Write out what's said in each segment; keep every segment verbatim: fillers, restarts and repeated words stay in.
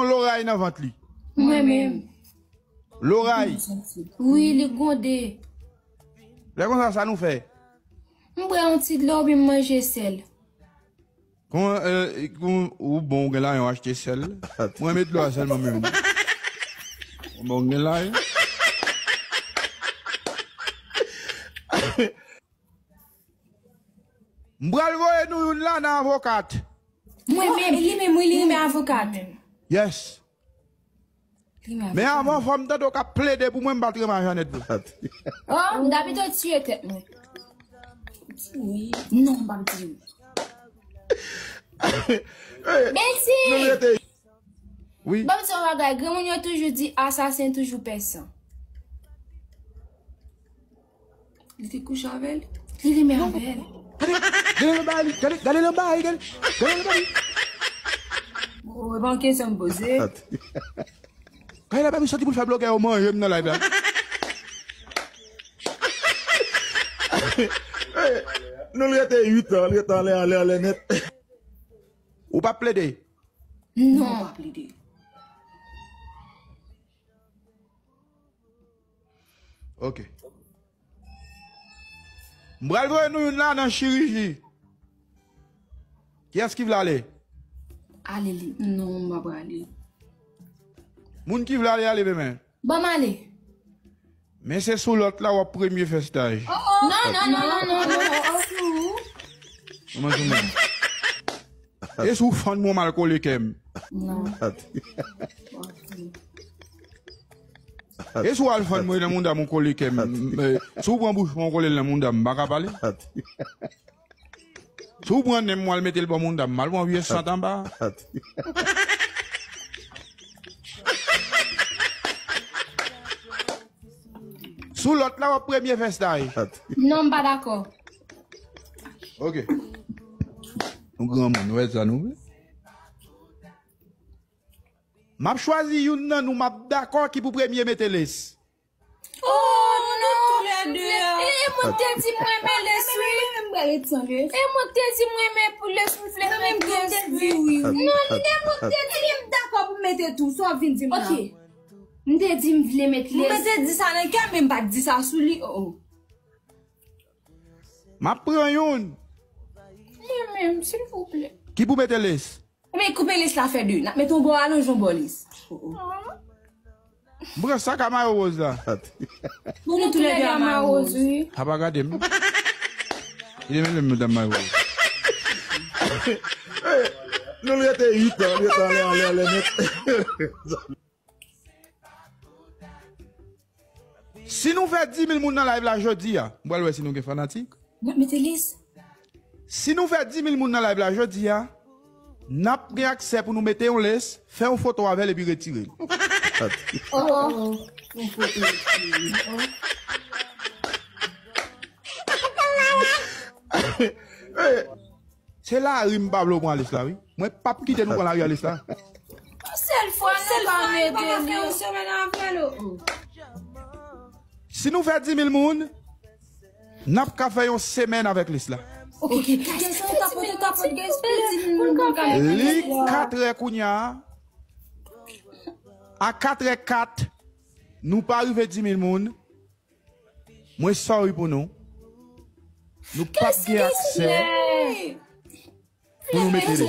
loray nan vant li. Mwen menm. Loray. Wi, li gwonde. Lè konsa, sa nou fè? M bwè yon ti dlo oubyen m manje sèl. Kòman, eh, kòman ou bon, ou gen lajan, ou achte sèl? Mwen met dlo a sèlman menm. Bon, ou gen lajan. M pral voye nou youn la nan avokat. Mwen menm, li menm, wi, li renmen avokat. Yes. Li renmen avokat. Men avan, fò m tande w k ap plede pou mwen, m pa t renmen a Janèt vre. Oh, m ta pito tiye tèt mwen. Wi. Non, m p ap di wi. Beti! Wi. Ban m di yon bagay, granmoun yo toujou di asasen toujou pè san. Li te kouche avè l? Li renmen avè l. Gade, gade nan bay li, gade, gade nan bay, gade, gade nan bay. Oh, e pa yon kesyon m poze. Kay la pa m soti pou l fè blogè yo manje m nan live la. Nou l rete uit an, l rete anlè, anlè, anlè nèt. Ou p ap plede? Non, m p ap plede. Ok. M pral voye nou youn la nan chiriji. Kiyès ki vle ale? Ale li. Non, m pa prale. Moun ki vle ale, ale men men. Ban m ale. Men se sou lòt la w ap premye fè staj. Non, non, non, non, non, non. Kòman se mwen? E si w fann mwen, m al kole kè m? Non. E si w al fann mwen nan mouda m, ou kole kè m, eh, si w pran bouch mwen, ou kole l nan mouda m, m pa ka pale? Si w pran nen m, w al mete l bò mouda m, m al pran vye sant anba. Sou lòt la, w ap premye fè staj. Non, m pa dakò. Ok. Nou granmoun, nou fè sa nou vle. M ap chwazi youn nan nou, m ap dakò ki pou premye mete les. Oh, non, nou toulède a. E mwen te di mwen renmen les, wi. E mwen te di mwen renmen pou les, mwen vle mete les, wi. Non, e mwen te di m dakò pou mete tou, sa w vin di m la. Ok. M te di m vle met les. Mwen te di sa nan kè, men m pa t di sa sou li. Oh, oh. M ap pran youn. Mwen menm, silvouplè. Ki pou mete les? Ebyen, koupe les la fè de. N ap mete yon bò alonje, yon bò les. Oh, oh. M pran sa k a mayo woz la. Nou, nou toulède a mayo woz, wi. Apa gade m. Li menm menm madanm mayo woz. Nou rete uit an, rete anlè, anlè, anlè nèt. Si nou fè dis mil moun nan live la jodi a, m pral wè si nou gen fanatik. N ap mete lis. Si nou fè dis mil moun nan live la jodi a, n ap gen aksè pou nou mete yon lis, fè yon foto avè l epi retire l. Oh, oh. Yon foto retire l. Se lari m pa vle w pran alis la, wi. Mwen p ap kite nou pran lari alis la. Yon sèl fwa, nou pa mete li. Si nou fè dis mil moun, n ap ka fè yon semèn avèk lis la. Ok, guys, tapote, tapote, guys, fè dis mil moun pou n ka mete lis la. Li katrè kounye a. A katrè kat, nou pa rive dis mil moun. Mwen sorry pou nou. Nou p ap gen aksè pou nou mete lis.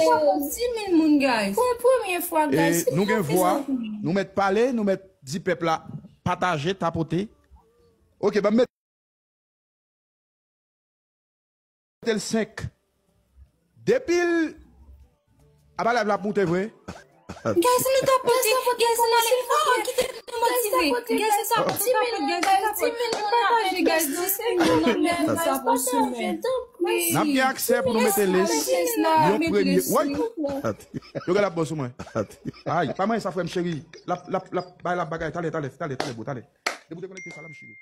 Dis mil moun, guys. Pou yon premye fwa, guys. E nou gen vwa, nou mèt pale, nou mèt di pèp la pataje, tapote. Ok, ban m mete l senk. Depi l, apa live la ap moute vre? Guys, nou tapote, guys, nou ale. Oh, kite nou motive. Guys, se sa, dis mil, guys, dis mil moun ap mete, guys, dis mil moun ap mete, guys, pa chanje, tanpri. N ap gen aksè pou nou mete lis. Yon premye. Woy! Yo gade ap bon sou mwen. Ay, pa manyen sa, frè m cheri. L ap, l ap, l ap bay la bagay. Talè, talè, talè, talè, bro, talè. Depi w te konekte sa la, m chire.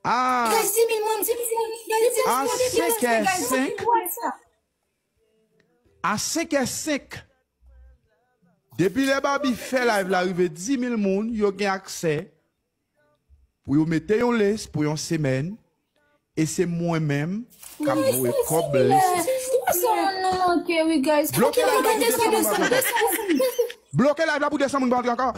A, a senk è senk, a senk è senk, depi lè Barbie fè live la rive dis mil moun, yo gen aksè pou yo mete yon lis pou yon semèn, e se mwen menm k ap voye kòb lis. Ok, wi, guys. Bloke live la pou de san moun pa antre ankò. Bloke live la pou de san moun pa antre ankò.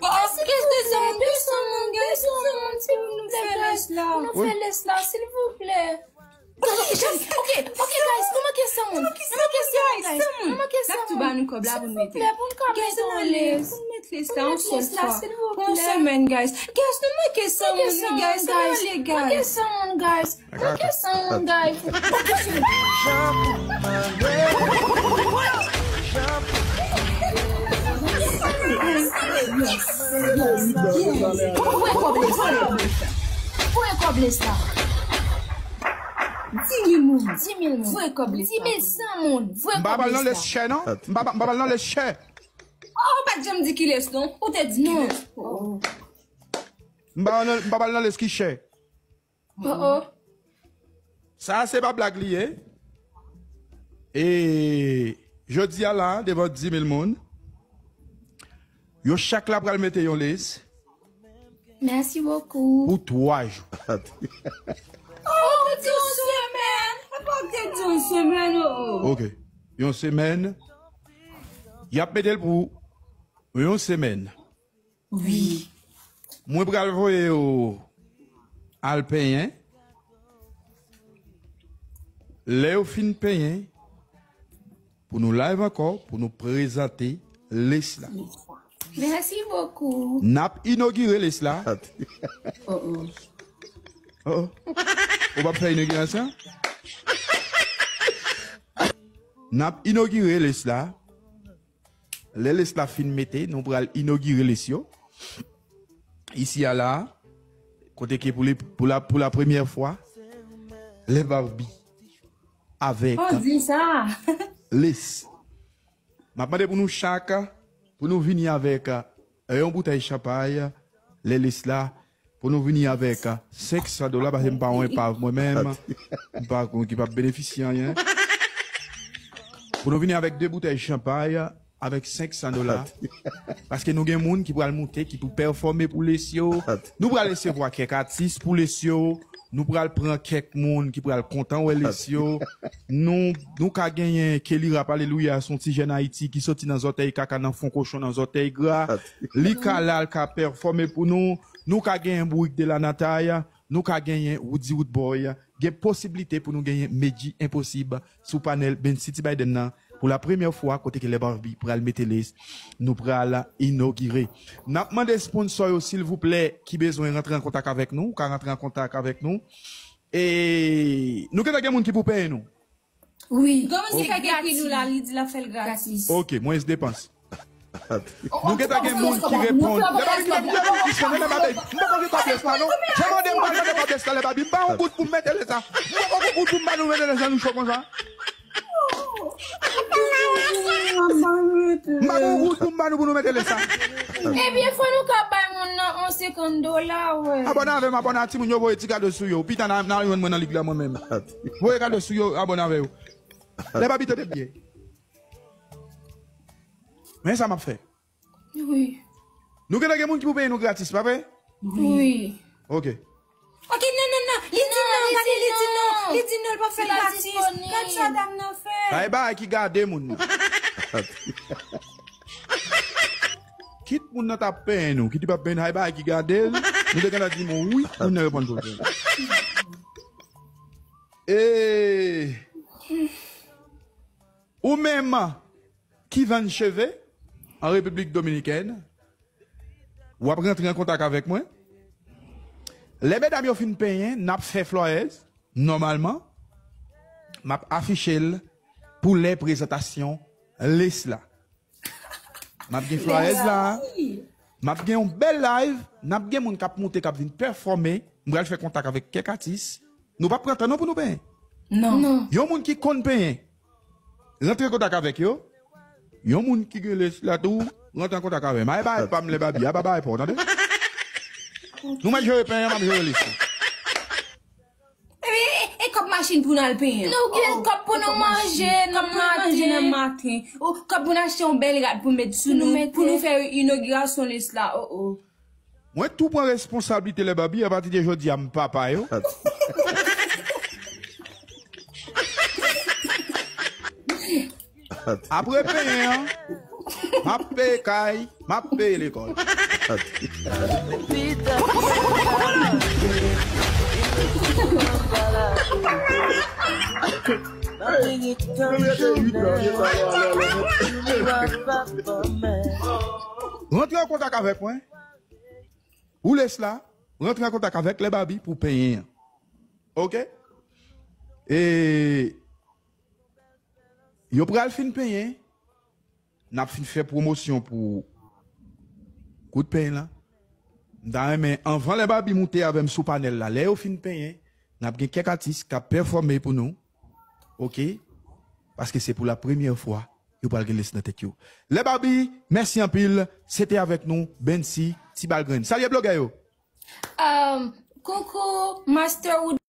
Guys, guys, de san moun, de san moun, guys, de san moun, silvouplè, guys. Pou nou fè lès la, silvouplè. Ok, ok, guys, nou manke san moun. Nou manke san moun, guys. Nou manke san moun. N ap tou ba nou kòb la pou n mete. Silvouplè, pou n ka mete yon lès. Pou n mete lès la yon sèl fwa. Pou yon semèn, guys. Guys, nou manke san moun, guys. Nou ale, guys. Manke san moun, guys. Manke san moun, guys. Voye kòb lès la. Voye kòb lès la. Dis mil moun. Dis mil moun. Voye kòb lès la. Dis mil san moun. Voye kòb lès la. M pa ba l nan lès chè, non. M pa ba, m pa ba l nan lès chè. Oh, ou pa t janm di ki lès, non. Ou te di ki lès. M pa ba l nan, m pa ba l nan lès ki chè. Oh, oh. Sa a se pa blag li ye. E jodi a la, devan dis mil moun, yo chak la pral mete yon lès. Merci beaucoup. Pou twa jou. Oh, ou di yon semèn. Apa ou te di yon semèn, oh, oh. Ok. Yon semèn. Y ap mete l pou yon semèn. Wi. Mwen pral voye yo al penyen. Lè yo fin penyen, pou nou live ankò, pou nou prezante lès la. Merci beaucoup. N ap inogire lès la. Oh, oh. Oh, oh. Ou p ap fè inogirasyon? N ap inogire lès la. Lè lès la fin mete, nou pral inogire lès yo. Isi a la, kote ke pou, le, pou, la, pou la premyè fwa, lè Barbie avèk lès. M ap mande pou nou chak, pou nou vini avèk, eh, yon boutèy chanpay, lè lès la, pou nou vini avèk, eh, senk san dola, paske m pa yon epav mwen menm, m pa yon ki p ap benefisye anyen. Pou nou vini avèk de boutèy chanpay, avèk senk san dola. Paske nou gen moun ki pral moute, ki pou pèfòme pou lès yo. Nou pral resevwa kèk atis pou lès yo. Nou pral pran kèk moun ki pral kontan wè lès yo. Nou, nou ka genyen Kelly Rap Alelouya, se yon ti jèn Ayiti ki soti nan zòtèy kaka, nan fon kochon, nan zòtèy gra. Li ka la, l ka pèfòme pou nou. Nou ka genyen Bourik de la Nataya. Nou ka genyen Woody Woodboy. Gen posiblite pou nou genyen Medjy Enposib sou panèl Ben City Biden nan pou la premyè fwa, kote ke lè Barbie pral mete lès, nou pral inogire. N ap mande sponsò yo, silvouplè, ki bezwen rantre an kontak avèk nou, ou ka rantre an kontak avèk nou. E nou gentan gen moun ki pou peye nou. Wi. Gen moun ki fèk ekri nou la, li di l ap fè l gratis. Ok, mwens depans. Nou gentan gen moun ki reponn. Lè Barbie, lè Barbie, lè Barbie, m poko gen kòb lès la, non. Jan mande m pral mande kòb lès la, lè Barbie, m pa yon goud pou m mete lès la. M poko gen goud pou m ba nou mete lès la, nou cho konsa. M pa gen yon goud pou m ba nou pou nou mete lès la. Ebyen, fò nou ka bay moun nan yon senkant dola, wè. Abòne avè m, abòne a timoun yo, voye ti kado sou yo. Pita n a, n a jwenn mwen nan lig la mwen menm. Voye kado sou yo, abòne avè yo. Lè Barbie tande byen. Men sa m ap fè. Wi. Nou gentan gen moun ki pou peye nou gratis, pa vre? Wi. Ok. Ok, non, non, non. Li di non, gade, li di non. Li di non, li p ap fè l gratis. Gad sa dam nan fè. Sa e bagay ki gade moun nan. Kit moun nan t ap peye nou, kit li p ap peye nou, sa e bagay ki gade l. Nou te gentan di moun wi, moun nan reponn pwoblèm. E ou menm, ki vann cheve an Repiblik Dominikèn, w ap rantre an kontak avèk mwen. Lè medam yo fin penyen, n ap fè flòyèz, nòmalman, m ap afiche l pou lè prezantasyon lès la. M ap gen flòyèz la, m ap gen yon bèl live, n ap gen moun k ap moute, k ap vin pèfòme, m pral fè kontak avèk kèk atis. Nou p ap pran tan non pou nou penyen. Non. Non. Yon moun ki konn penyen, rantre kontak avèk yo. Yon moun ki gen lès la tou, rantre an kontak avè m. Ay bay pa m lè Babi, a pa bay pa w, tande? Nou mèt jere penyen, m ap jere lès la. E, e, e kòb machin pou n al penyen. Nou gen kòb pou nou manje nan maten. Kòb pou n achte yon bèl rad pou n met sou nou, pou nou fè inogirasyon lès la. Oh, oh. Mwen tou pran responsablite lè Babi, apati de jodi a, m papa yo. Apre penyen an, m ap peye kay, m ap peye lekòl. Rantre an kontak avèk mwen. Ou les la, rantre an kontak avèk Lè Babi pou penyen an. Oke? E yo pral fin penyen, n ap fin fè pwomosyon pou kout peny lan. M ta renmen, anvan Lè Babi moute avè m sou panèl la, lè yo fin penyen, n ap gen kèk atis k ap pèfòme pou nou. Oke? Paske se pou la premyè fwa yo pral gen les nan tèt yo. Lè Babi, mèsi anpil. Se te avèk nou, Bensi, Ti Balgrenn. Salye blogè yo! Um, coucou, Master Wood.